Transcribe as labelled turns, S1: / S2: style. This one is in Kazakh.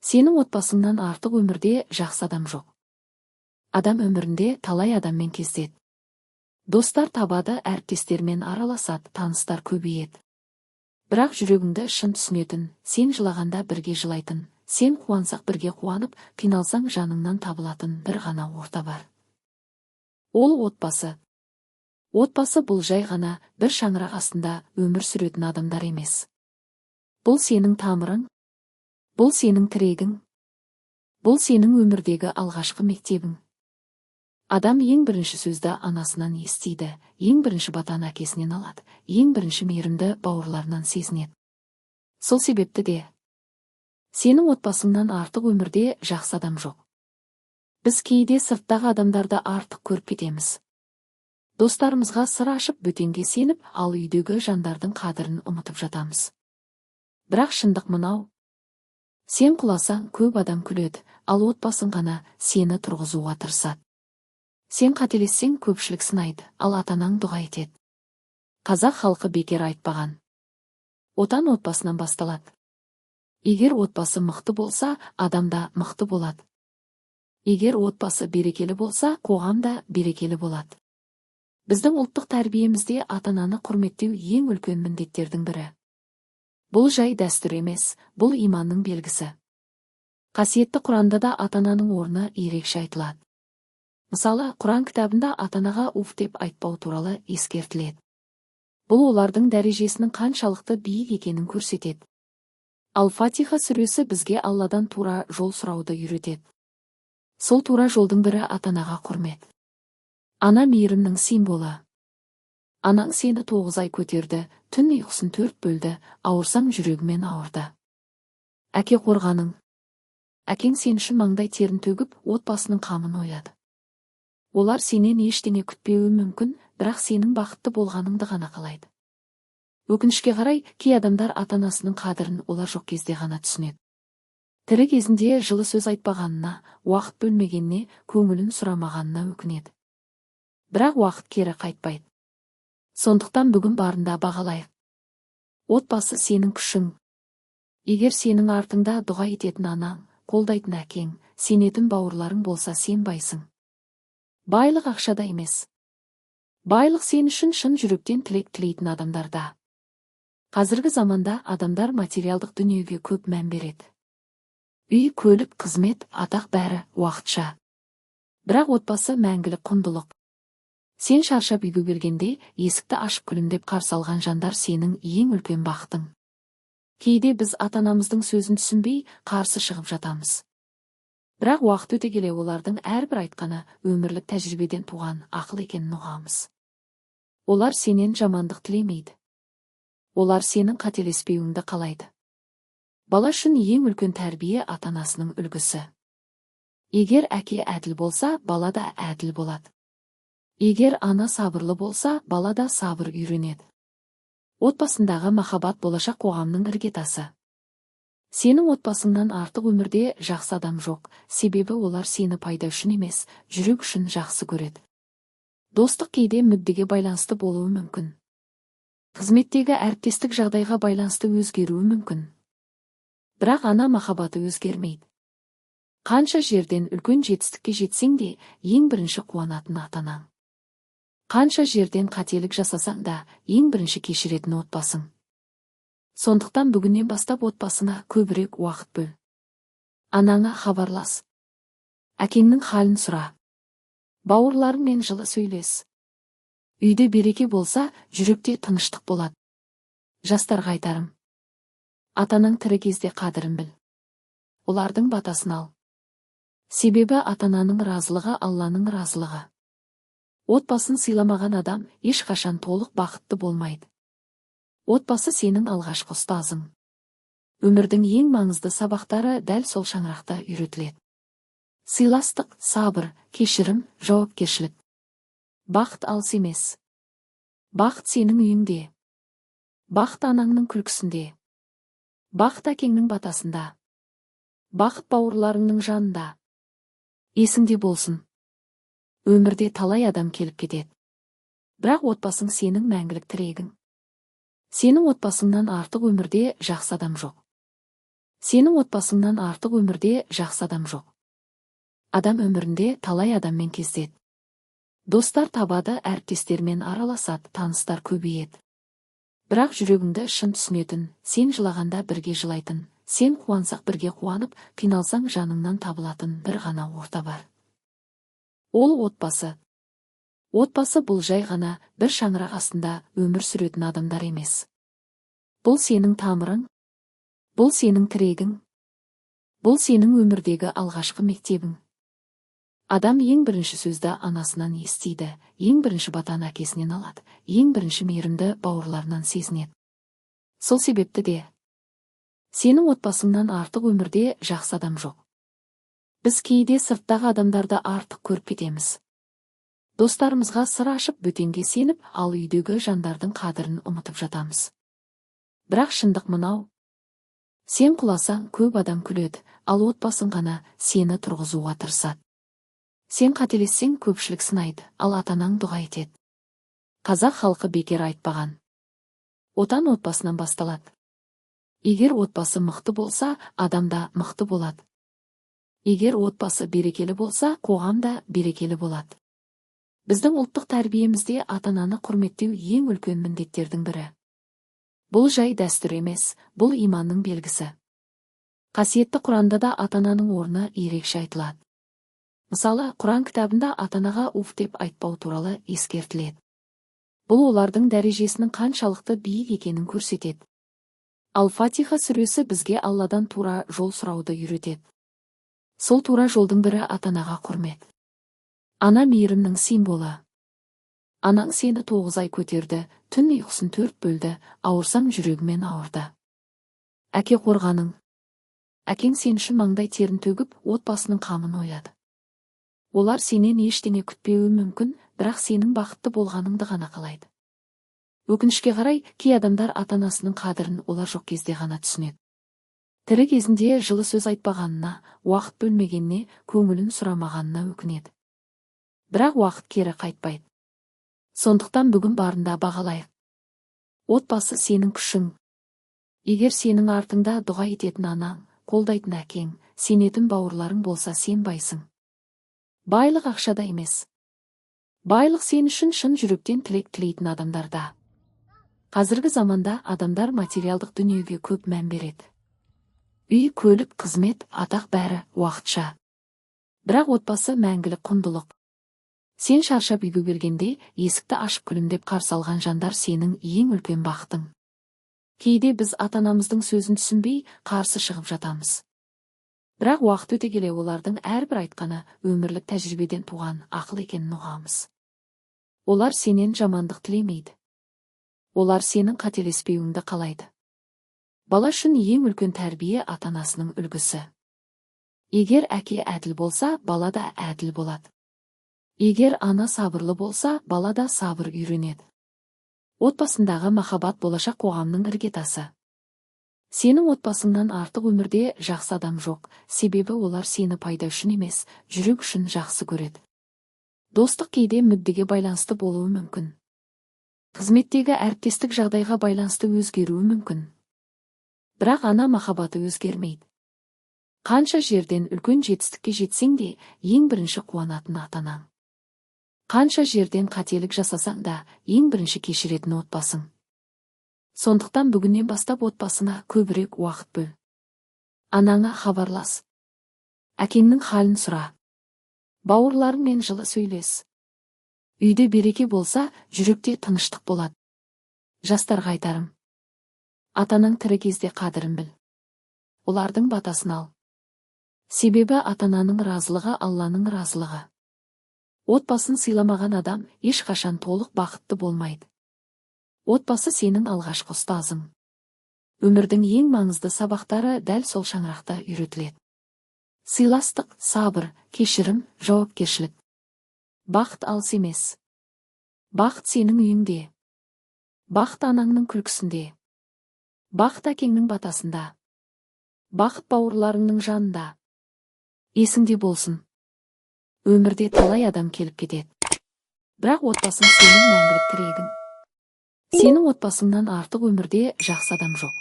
S1: Сенің отбасыңнан артық өмірде жақсы адам жоқ. Адам өмірінде талай адаммен кездеседі. Достар табады, әріптестермен араласады, таныстар көбейеді. Бірақ жүрегіңді шын түсінетін, сен жылағанда бірге жылайтын, сен қуансақ бірге қуанып, қиналсаң жаныңнан табылатын бір ғана орта бар. Ол отбасы. Отбасы бұл жай ғана бір шаңырақ астында өмір сүретін адамдар емес. Бұл сенің тамырың, бұл сенің тірегің, бұл сенің өмірдегі алғашқы мектебің. Адам ең бірінші сөзді анасынан естиді, ең бірінші батаны әкесінен алады, ең бірінші мейірімді бауырларынан сезінеді. Сол себепті де сенің отбасыңнан артық өмірде жақсы адам жоқ. Біз кейде сырттағы адамдарды артық көріп кетеміз. Достарымызға сыр ашып, бөтенге сеніп, ал үйдегі жандардың қадірін ұмытып жатамыз. Бірақ шындық мынау: сен құласаң, көп адам күледі, ал отбасың ғана сені тұрғызуға тырысады. Сен қателессең, көпшілік сынайды, ал ата-анаң дұға етеді. Қазақ халқы бекер айтпаған: «Отан отбасынан басталады». Егер отбасы мықты болса, адам да мықты болады. Егер отбасы берекелі болса, қоғам да берекелі болады. Біздің ұлттық тәрбиемізде ата-ананы құрметтеу ең үлкен міндеттердің бірі. Бұл жай дәстүр емес, бұл иманның белгісі. Қасиетті Құранда да ата-ананың орны ерекше айтылады. Мысалы, Құран кітабында ата-анаға «уф» деп айтпау туралы ескертіледі. Бұл олардың дәрежесінің қаншалықты биік екенін көрсетеді. Ал Фатиха сүресі бізге Алладан тура жол сұрауды үйретеді. Сол тура жолдың бірі – ата-анаға құрмет. Ана – мейірімнің символы. Анаң сені 9 ай көтерді, түн ұйқысын төрт бөлді, ауырсаң, жүрегімен ауырды. Әке – қорғаның. Әкең сен үшін маңдай терін төгіп, отбасының қамын ойлады. Олар сенен ештеңе күтпеуі мүмкін, бірақ сенің бақытты болғаныңды ғана қалайды. Өкінішке қарай, кей адамдар ата анасының қадірін олар жоқ кезде ғана түсінеді. Тірі кезінде жылы сөз айтпағанына, уақыт бөлмегеніне, көңілін сұрамағанына өкінеді. Бірақ уақыт кері қайтпайды. Сондықтан бүгін барында бағалайық. Отбасы – сенің күшің. Егер сенің артыңда дұға ететін анаң, қолдайтын әкең, сенетін бауырларың болса, сен байсың. Байлық ақшада емес. Байлық – сен үшін шын жүректен тілек тілейтін адамдарда. Қазіргі заманда адамдар материалдық дүниеге көп мән береді. Үй, көлік, қызмет, атақ – бәрі уақытша. Бірақ отбасы – мәңгілік құндылық. Сен шаршап үйге келгенде, есікті ашып, күлімдеп қарсы алған жандар – сенің ең үлкен бақытың. Кейде біз ата анамыздың сөзін түсінбей, қарсы шығып жатамыз. Бірақ уақыт өте келе олардың әрбір айтқаны өмірлік тәжірибеден туған ақыл екенін ұғамыз. Олар сенен жамандық тілемейді. Олар сенің қателеспеуіңді қалайды. Бала үшін ең үлкен тәрбие – ата анасының үлгісі. Егер әке әділ болса, бала да әділ болады. Егер ана сабырлы болса, бала да сабыр үйренеді. Отбасындағы махаббат – болашақ қоғамның іргетасы. Сенің отбасыңнан артық өмірде жақсы адам жоқ, себебі олар сені пайда үшін емес, жүрек үшін жақсы көреді. Достық кейде мүддеге байланысты болуы мүмкін. Қызметтегі әріптестік жағдайға байланысты өзгеруі мүмкін. Бірақ ана махаббаты өзгермейді. Қанша жерден үлкен жетістікке жетсең де, ең бірінші қуанатын ата анаң. Қанша жерден қателік жасасаң да, ең бірінші кешіретін отбасың. Сондықтан бүгіннен бастап отбасыңа көбірек уақыт бөл. Анаңа хабарлас, әкеңнің халін сұра, бауырларыңмен жылы сөйлес. Үйде береке болса, жүректе тыныштық болады. Жастарға айтарым: ата анаң тірі кезде қадірін біл, олардың батасын ал. Себебі ата ананың разылығы – Алланың разылығы. Отбасын сыйламаған адам ешқашан толық бақытты болмайды. Отбасы – сенің алғашқы ұстазың. Өмірдің ең маңызды сабақтары дәл сол шаңырақта үйретіледі: сыйластық, сабыр, кешірім, жауапкершілік. Бақыт алыс емес. Бақыт сенің үйіңде. Бақыт анаңның күлкісінде. Бақыт әкеңнің батасында. Бақыт бауырларыңның жанында. Есіңде болсын: өмірде талай адам келіп кетеді, бірақ отбасың – сенің мәңгілік тірегің. Сенің отбасыңнан артық өмірде жақсы адам жоқ. Сенің отбасыңнан артық өмірде жақсы адам жоқ. Адам өмірінде талай адаммен кездеседі. Достар табады, әріптестермен араласады, таныстар көбейеді. Бірақ жүрегіңді шын түсінетін, сен жылағанда бірге жылайтын, сен қуансақ бірге қуанып, қиналсаң жаныңнан табылатын бір ғана орта бар. Ол отбасы. Отбасы бұл жай ғана бір шаңырақ астында өмір сүретін адамдар емес. Бұл сенің тамырың, бұл сенің тірегің, бұл сенің өмірдегі алғашқы мектебің. Адам ең бірінші сөзді анасынан естиді, ең бірінші батаны әкесінен алады, ең бірінші мейірімді бауырларынан сезінеді. Сол себепті де сенің отбасыңнан артық өмірде жақсы адам жоқ. Біз кейде сырттағы адамдарды артық көріп кетеміз. Достарымызға сыр ашып, бөтенге сеніп, ал үйдегі жандардың қадірін ұмытып жатамыз. Бірақ шындық мынау. Сен құласаң, көп адам күледі, ал отбасың ғана сені тұрғызуға тырысады. Сен қателессең, көпшілік сынайды, ал ата-анаң дұға етеді. Қазақ халқы бекер айтпаған: «Отан отбасынан басталады». Егер отбасы мықты болса, адам да мықты болады. Егер отбасы берекелі болса, қоғам да берекелі болады. Біздің ұлттық тәрбиемізде ата-ананы құрметтеу ең үлкен міндеттердің бірі. Бұл жай дәстүр емес, бұл иманның белгісі. Қасиетті Құранда да ата-ананың орны ерекше айтылады. Мысалы, Құран кітабында ата-анаға уф деп айтпау туралы ескертіледі. Бұл олардың дәрежесінің қаншалықты биік екенін көрсетеді. Ал Фатиха сүресі бізге Алладан тура жол сұрауды үйретеді. Сол тура жолдың бірі – ата-анаға құрмет. Ана – мейірімнің символы. Анаң сені 9 ай көтерді, түн ұйқысын төрт бөлді, ауырсаң, жүрегімен ауырды. Әке – қорғаның. Әкең сен үшін маңдай терін төгіп, отбасының қамын ойлады. Олар сенен ештеңе күтпеуі мүмкін, бірақ сенің бақытты болғаныңды ғана қалайды. Өкінішке қарай, кей адамдар ата-анасының қадірін олар жоқ кезде ғана түсінеді. Тірі кезінде жылы сөз айтпағанына, уақыт бөлмегеніне, көңілін сұрамағанына өкінеді. Бірақ уақыт кері қайтпайды. Сондықтан бүгін барында бағалайық. Отбасы – сенің күшің. Егер сенің артыңда дұға ететін анаң, қолдайтын әкең, сенетін бауырларың болса, сен байсың. Байлық ақшада емес. Байлық – сен үшін шын жүректен тілек тілейтін адамдарда. Қазіргі заманда адамдар материалдық дүниеге көп мән береді. Үй, көлік, қызмет, атақ – бәрі уақытша. Бірақ отбасы – мәңгілік құндылық. Сен шаршап үйге келгенде есікті ашып, күлімдеп қарсы алған жандар – сенің ең үлкен бақытың. Кейде біз ата-анамыздың сөзін түсінбей, қарсы шығып жатамыз. Бірақ уақыт өте келе олардың әрбір айтқаны өмірлік тәжірибеден туған ақыл екенін ұғамыз. Олар сенен жамандық тілемейді. Олар сенің қателеспеуіңді қалайды. Бала үшін ең үлкен тәрбие – ата-анасының үлгісі. Егер әке әділ болса, бала да әділ болады. Егер ана сабырлы болса, бала да сабыр үйренеді. Отбасындағы махаббат – болашақ қоғамның іргетасы. Сенің отбасыңнан артық өмірде жақсы адам жоқ, себебі олар сені пайда үшін емес, жүрек үшін жақсы көреді. Достық кейде мүддеге байланысты болуы мүмкін. Қызметтегі әріптестік жағдайға байланысты өзгеруі мүмкін. Бірақ ана махаббаты өзгермейді. Қанша жерден үлкен жетістікке жетсең де, ең бірінші қуанатын ата-анаң. Қанша жерден қателік жасасаң да, ең бірінші кешіретін отбасың. Сондықтан бүгіннен бастап отбасыңа көбірек уақыт бөл. Анаңа хабарлас. Әкеңнің халін сұра. Бауырларыңмен жылы сөйлес. Үйде береке болса, жүректе тыныштық болады. Жастарға айтарым: ата-анаң тірі кезде қадірін біл. Олардың батасын ал. Себебі ата-ананың разылығы – Алланың разылығы. Отбасын сыйламаған адам ешқашан толық бақытты болмайды. Отбасы – сенің алғашқы ұстазың. Өмірдің ең маңызды сабақтары дәл сол шаңырақта үйретіледі: сыйластық, сабыр, кешірім, жауапкершілік. Бақыт алыс емес. Бақыт сенің үйіңде. Бақыт анаңның күлкісінде. Бақыт әкеңнің батасында. Бақыт бауырларыңның жанында. Есіңде болсын: өмірде талай адам келіп кетеді, бірақ отбасың – сенің мәңгілік тірегің. Сенің отбасыңнан артық өмірде жақсы адам жоқ.